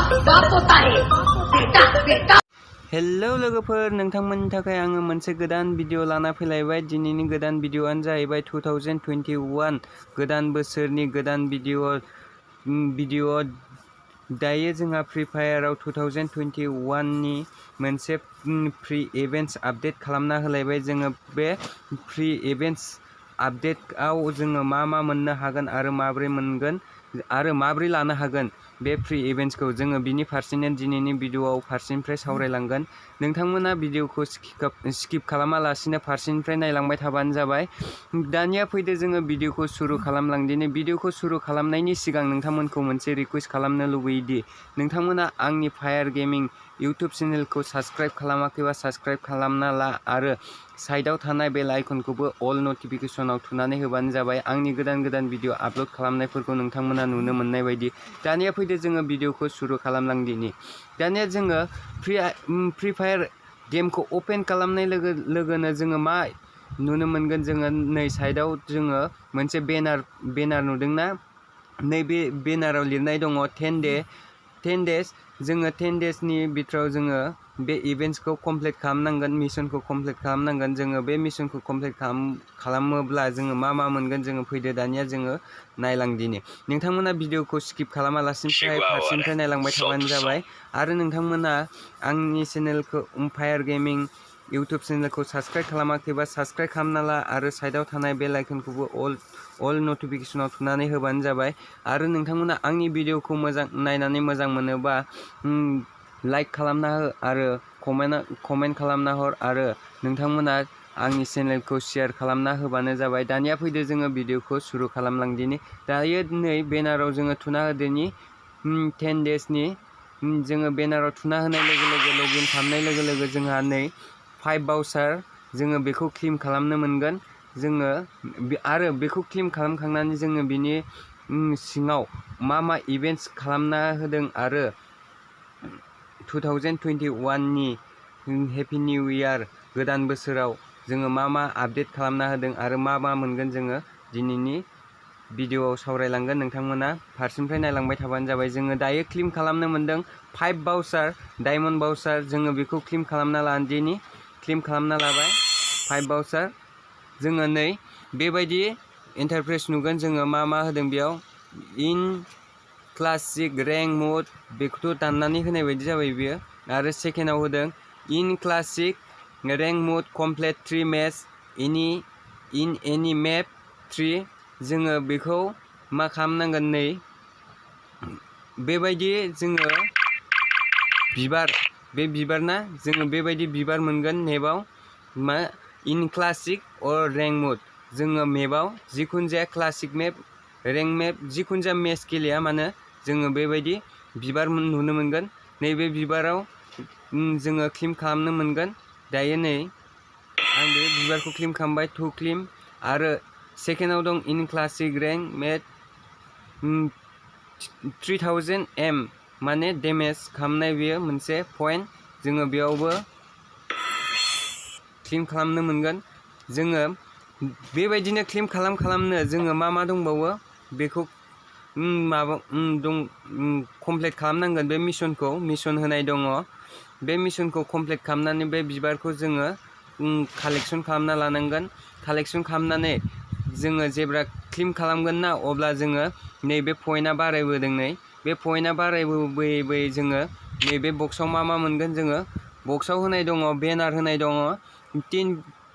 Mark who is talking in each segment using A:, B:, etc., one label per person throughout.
A: बाप होता है बेटा बेटा।
B: हेलौ लोगोफोर, नोंथांमोननि थाखाय आङो मोनसे गोदान भिडिअ लाना फैलायबाय। दिनैनि गोदान भिडिअआनो जाहैबाय 2021 गोदान बोसोरनि गोदान भिडिअ दायो जोंहा फ्रि फायाराव 2021 नि मोनसे फ्रि इभेन्ट्स आपडेट खालामना होलायबाय। जोङो बे फ्रि इभेन्ट्स आपडेटआव जोङो मा मोननो हागोन आरो माबोरै मोनगोन आरो माबोरै लानो हागोन बे फ्रि इभेन्ट्सखौ जोङो बिनि फारसेनो दिनैनि भिडिअआव फारसेनिफ्राय सावरायलांगोन। नोंथांमोना भिडिअखौ स्किप खालामालासिनो फारसेनिफ्राय नायलांबाय थाबानो जाबाय। दानिया फैदो जोङो भिडिअखौ सुरु खालामलांदिनि। भिडिअखौ सुरु खालामनायनि सिगां नोंथांमोनखौ मोनसे रिक्वेस्ट खालामनो लुबैयोदि नोंथांमोना आंनि फायार गेमिं इउटुब चेनेलखौ साबस्क्राइब खालामाखैबा साबस्क्राइब खालामना ला आरो साइडआव थानाय बेल आइकनखौबो अल नटिफिकेसनाव थुनानै होबानो जाबाय, आंनि गोदान भिडिअ आपल'ड खालामनायफोरखौ नोंथांमोना नुनो मोननाय बायदि। दानिया फैदो जोङो भिडिअखौ सुरु खालामलांदिनि। दानिया जोङो फ्रि फायार गेमखौ अपेन खालामनाय लोगोनो जोङो मा नुनो मोनगोन, जोङो नै साइडआव जोङो मोनसे बेनार नुदोंना? नैबे बेनाराव लिरनाय दङ 10 डेज। जोङो 10 डेजनि बिथोराव जोङो बे इभेन्ट्सखौ कमप्लिट खालामनांगोन, मिशनखौ कमप्लिट खालामनांगोन। जोङो बे मिशनखौ कमप्लिट खालामोब्ला जोङो मा मोनगोन, जोङो फैदो दानिया जोङो नायलांदिनि। नोंथांमोना भिडिअखौ स्किप खालामालासिनो फारसेनिफ्राय नायलांबाय थाबानो जाबाय आरो नोंथांमोना आंनि चेनेलखौ फायार गेमिं इउटुब चेनेलखौ साबस्क्राइब खालामाखैबा साबस्क्राइब खालामना ला आरो साइडआव थानाय बेल आइकनखौबो अल नटिफिकेसनाव थुनानै होबानो जाबाय। आरो नोंथांमोना आंनि भिडिअखौ नायनानै मोजां मोनोबा लाइक खालामना हो आरो कमेन्ट खालामना हर आरो नोंथांमोना आंनि चेनेलखौ शेयार खालामना होबानो जाबाय। दानिया फैदो जोङो भिडिअखौ सुरु खालामलांदिनि। दायो नै बेनाराव जोङो थुना होदोनि 10 डेजनि। जोङो बेनाराव थुना होनाय लोगो लगिन खालामनाय लोगो जोंहा नै 5 बाउचार जोङो बेखौ क्लेम खालामनो मोनगोन। जोङो आरो बेखौ क्लेम खालामखांनानै जोङो बिनि सिङाव मा इभेन्ट्स खालामना होदों आरो 2021 नि हेपि निउ इयार गोदान बोसोराव जोङो मा आपडेट खालामना होदों आरो मा मोनगोन जोङो दिनैनि भिडिअआव सावरायलांगोन। नोंथांमोना फारसेनिफ्राय नायलांबाय थाबानो जाबाय। जोङो दायो क्लेम खालामनो मोनदों 5 बाउचार डायमन्ड बाउचार। जोङो बेखौ क्लेम खालामना लादिनि। क्लेम खालामना लाबाय 5 बाउचार। जोङो नै बेबायदि इन्टारप्रेस नुगोन। जोङो मा होदों बेयाव इन क्लासिक रेंक मोड, बेखौथ' दाननानै होनाय बायदि जाबाय बियो। आरो सेकेन्डआव होदों in classic rank mode complete 3 match in any map 3। जोङो बेखौ मा खालामनांगोन, नै बेबायदि जोङो बे बिबार ना, जोङो बेबायदि बिबार मोनगोन मेपआव। मा इन क्लासिक अर रेंक मोड, जोङो मेपआव जिखुनु जाया क्लासिक मेप रेंक मेप जिखुनु जाया मेच गेलेया मानो जोङो बेबायदि बिबार नुनो मोनगोन। नैबे बिबाराव जोङो क्लेम खालामनो मोनगोन। दायो नै आं बे बिबारखौ क्लेम खालामबाय 2 क्लेम। आरो सेकेन्डआव दं इन क्लासिक रेंक मेट 3000 एम माने डेमेज खालामनाय, बेयो मोनसे पइन्ट। जोङो बेयावबो क्लेम खालामनो मोनगोन। जोङो बेबायदिनो क्लेम खालामनो जोङो मा दंबावो बेखौ कमप्लिट खालामनांगोन। बे मिशन होनाय दङ। बे मिशनखौ कमप्लिट खालामनानै बे बिबारखौ जोङो कालेक्सन खालामना लानांगोन। कालेक्सन खालामनानै जोङो जेब्ला क्लेम खालामगोन ना, अब्ला जोङो नैबे पइन्टआ बारायबोदों। नै बे पइन्टआ बारायबोयै जोङो नैबे बक्सआव मा मोनगोन, जोङो बक्सआव होनाय दङ बेनार होनाय दङ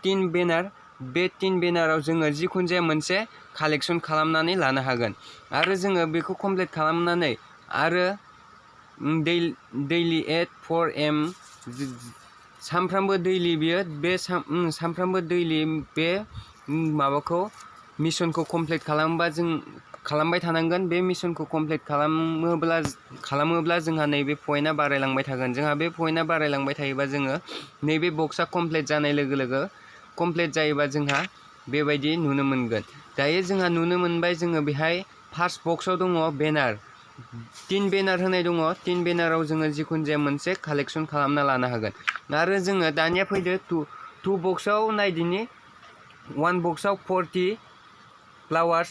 B: 10 बेनार। बे 10 बेनाराव जोङो जिखुनु जाया मोनसे कालेक्सन खालामनानै लानो हागोन। आरो जोङो बेखौ कमप्लिट खालामनानै आरो दैलि 4 AM सानफ्रामबो दैलि बियो बे सानफ्रामबो दैलि बे माबाखौ मिशनखौ कमप्लिट खालामबाय थानांगोन। बे मिशनखौ कमप्लिट खालामोब्ला जोंहा नैबे पइन्टआ बारायलांबाय थागोन। जोंहा बे पइन्टआ बारायलांबाय थायोबा जोङो नैबे बक्सआ कमप्लिट जानाय लोगो कमप्लिट जायोबा जोंहा बेबायदि नुनो मोनगोन। दायो जोंहा नुनो मोनबाय, जोङो बेहाय फार्स्ट बक्सआव दङ बेनार 3 बेनार होनाय दङ। 3 बेनाराव जोङो जिखुनु जाया मोनसे कालेक्सन खालामना लानो हागोन। आरो जोङो दानिया फैदो 2 बक्सआव नायदिनि। 1 बक्सआव 40 फ्लावार्स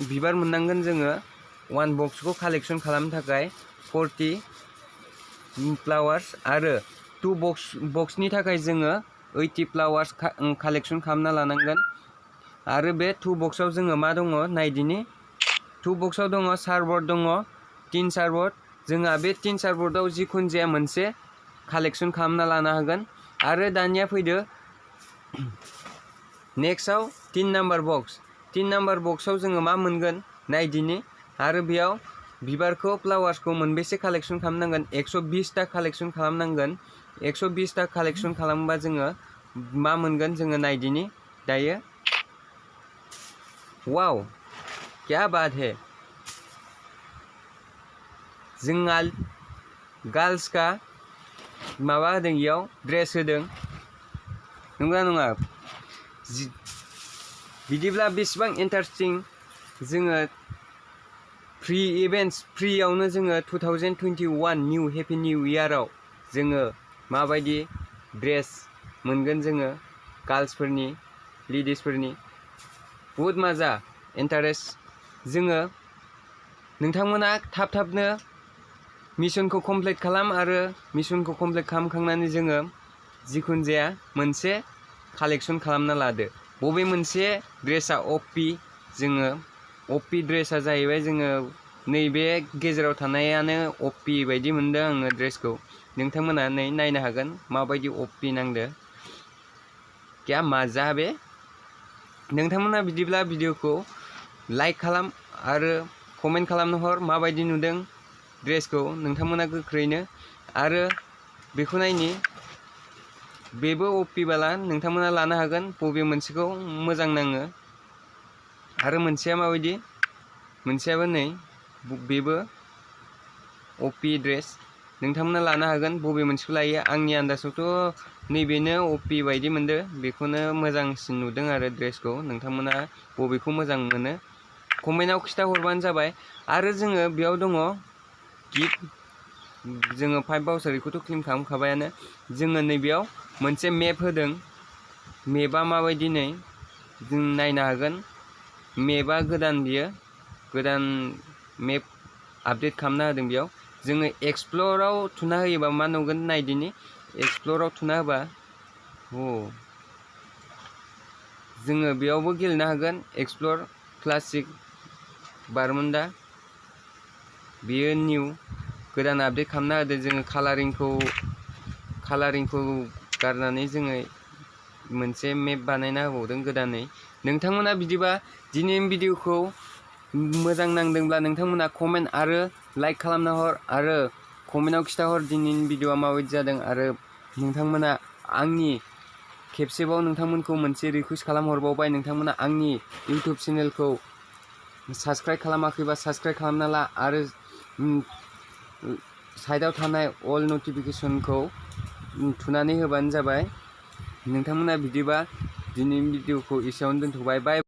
B: बिबार मोननांगोन जोङो। 1 बक्सखौ कालेक्शन खालामनो थाखाय 40 फ्लावार्स आरो 2 बक्सनि थाखाय जोङो 80 फ्लावार्स कालेक्शन खालामना लानांगोन। आरो बे 2 बक्सआव जोङो मा दङ नायदिनि 2 बक्सआव दङ सार्फबोर्ड दङ 3 सार्फबोर्ड। जोंहा बे 3 सार्फबोर्डआव जिखुनु जाया मोनसे कालेक्शन खालामना लानो हागोन। आरो दानिया फैदो नेक्स्टआव 3 नाम्बार बक्स। 3 नाम्बार बक्सआव जोङो मा मोनगोन नायदिनि। आरो बेयाव बिबारखौ फ्लावार्सखौ मोनबेसे कालेक्शन खालामनांगोन 120 टा कालेक्शन खालामनांगोन। 120 टा कालेक्शन खालामबा जोङो मा मोनगोन जोङो नायदिनि दायो। वाव क्या बात है। जोंहा गार्ल्स का माबा होदों इयाव ड्रेस होदों नंगौना नङा। बिदिब्ला बेसेबां इन्टारेस्टिं जोङो फ्री इभेन्ट्स फ्रीयावनो जोङो 2021 निउ हेपि निउ इयाराव जोङो माबायदि ड्रेस मोनगोन जोङो गार्ल्सफोरनि लेडिसफोरनि बहुद मजा इन्टारेस्ट। जोङो नोंथांमोना थाबनो मिशनखौ कमप्लिट खालाम आरो मिशनखौ कमप्लिट खालामखांनानै जोङो जिखुनु जाया मोनसे कालेक्शन खालामना लादो। बबे मोनसे ड्रेसा अपि जोङो अपि ड्रेसा जाहैबाय जोङो नैबे गेजेराव थानायानो अपि बायदि मोनदों आङो ड्रेसखौ। नोंथांमोना नायनो हागोन माबायदि अपि नांदो क्या मजा बे। नोंथांमोना बिदिब्ला भिडिअखौ लाइक खालाम आरो कमेन्ट खालामनो हर माबायदि नुदों ड्रेसखौ नोंथांमोना गोख्रैनो। आरो बेखौ नायनि बेबो अपि बाला नोंथांमोना लानो हागोन बबे मोनसेखौ मोजां नाङो। आरो मोनसेया माबायदि मोनसेयाबो नै बेबो अपि ड्रेस नोंथांमोना लानो हागोन बबे मोनसेखौ लायो। आंनि आन्दाजावथ' नैबेनो अपि बायदि मोनदो बेखौनो मोजांसिन नुदों आरो ड्रेसखौ। नोंथांमोना बबेखौ मोजां मोनो कमेन्टआव खिथाहरबानो जाबाय। आरो जोङो बेयाव दङ गिफ्ट जोङो 5 बाउचार बेखौथ' क्लेम खालामखाबायानो। जोङो नैबेयाव मोनसे मेप होदों। मेपआ माबायदि नै जों नायनो हागोन। मेपआ गोदान बियो गोदान मेप आपडेट खालामना होदों। बेयाव जोङो एक्सप्लराव थुना होयोबा मा नुगोन नायदिनि। एक्सप्लराव थुना होबा जोङो बेयावबो गेलेनो हागोन एक्सप्लर क्लासिक बारमुडा बेयो निउ गोदान आपडेट खालामना होदों। जोङो कालारिंखौ गारनानै जोङो मोनसे मेप बानायना होबावदों गोदानै। नोंथांमोना बिदिबा दिनैनि भिडिअखौ मोजां नांदोंब्ला नोंथांमोना कमेन्ट आरो लाइक खालामना हर आरो कमेन्टआव खिथाहर दिनैनि भिडिअआ माबायदि जादों। आरो नोंथांमोना आंनि खेबसेबाव नोंथांमोनखौ मोनसे रिकुवेस्ट खालामहरबावबाय नोंथांमोना आंनि इउटुब चेनेलखौ साबस्क्राइब खालामाखैबा साबस्क्राइब खालामना ला आरो साइडआव थानाय अल नटिफिकेसनखौ थुनानै होबानो जाबाय। नोंथांमोना बिदिबा दिनैनि भिडिअखौ एसेयावनो दोनथ'बाय बाय।